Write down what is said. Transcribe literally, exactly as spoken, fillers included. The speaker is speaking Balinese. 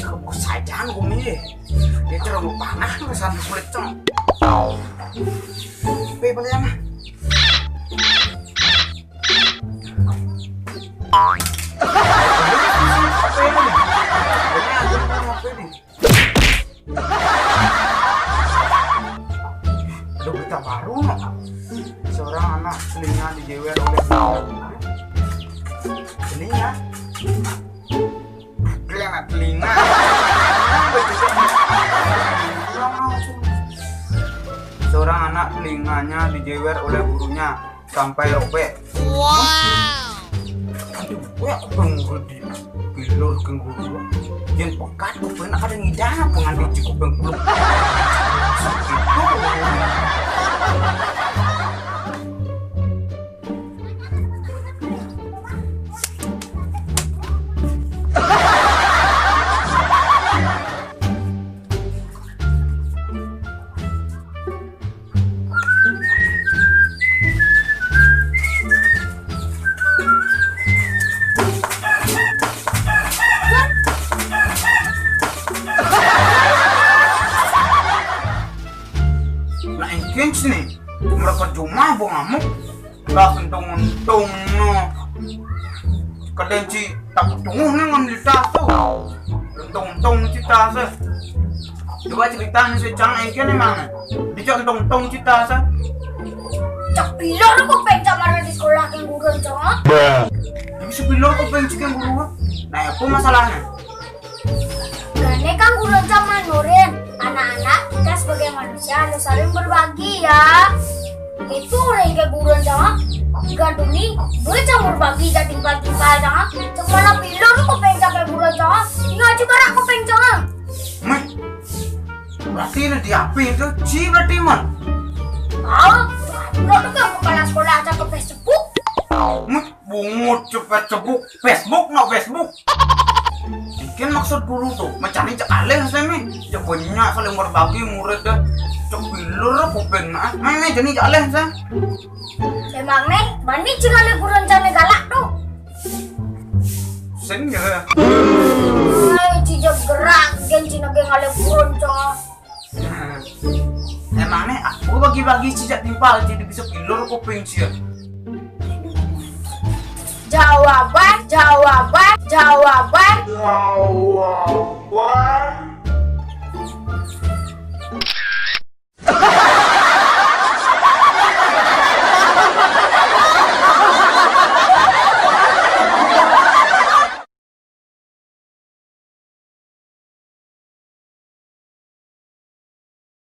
Kok sajan kok mi. Dia terlalu panas nih sampai kulit cong. Pe balian ah. Apa ini? Apa ini? Ada berita baru, no. Seorang anak telinga dijewer oleh telinga. Telinga, telinga. Seorang anak telinganya dijewer oleh gurunya sampai robek. Wow. Aduh, gue apa yang gue di bilur ke guru? Yang pekat gue pernah ada ngidana pengantin cukup yang belum. Sakit tuh. Nah, engkens nih, mereka cuma mau ngamuk. Lah, untung-untung no. Kadang ci takut tunggu nih ngambil tas tuh. Untung-untung ci tas. Coba cerita nih si Cang engkens emang. Dia untung-untung ci tas. Cak bilang aku pengen sama di sekolah yang guru Cang. Bruh. Bisa bilang aku pengen cikin guru. Nah, apa masalahnya? Gane kan guru Cang manurin, anak-anak kita sebagai manusia harus saling berbagi ya. Itu orang ke guru Cang, ganduni, gue Cang berbagi jadi timpal-timpal Cang. Cuma pilon kok pengen sampai guru Cang, ngaji barak kok pengen Cang. Meh, berarti ini di H P itu, ci berarti man. Ah, lo tuh kan kepala sekolah aja ke Facebook. Meh, bungut cepet cebuk. Facebook, no Facebook. Mungkin maksud guru tuh, mencari cek alih saya nih. Ya banyak saling berbagi murid deh. Cek bilur kuping nah. Mana jadi cek alih saya. Emang nih, bani cek alih guru rencana galak tuh. Sing ya. Ayo cijak gerak, gen cina gen alih guru rencana. Nah, emangnya aku bagi-bagi cijak timpal jadi bisa bilur kuping cia. Jawaban, jawaban, jawaban. Jawaban.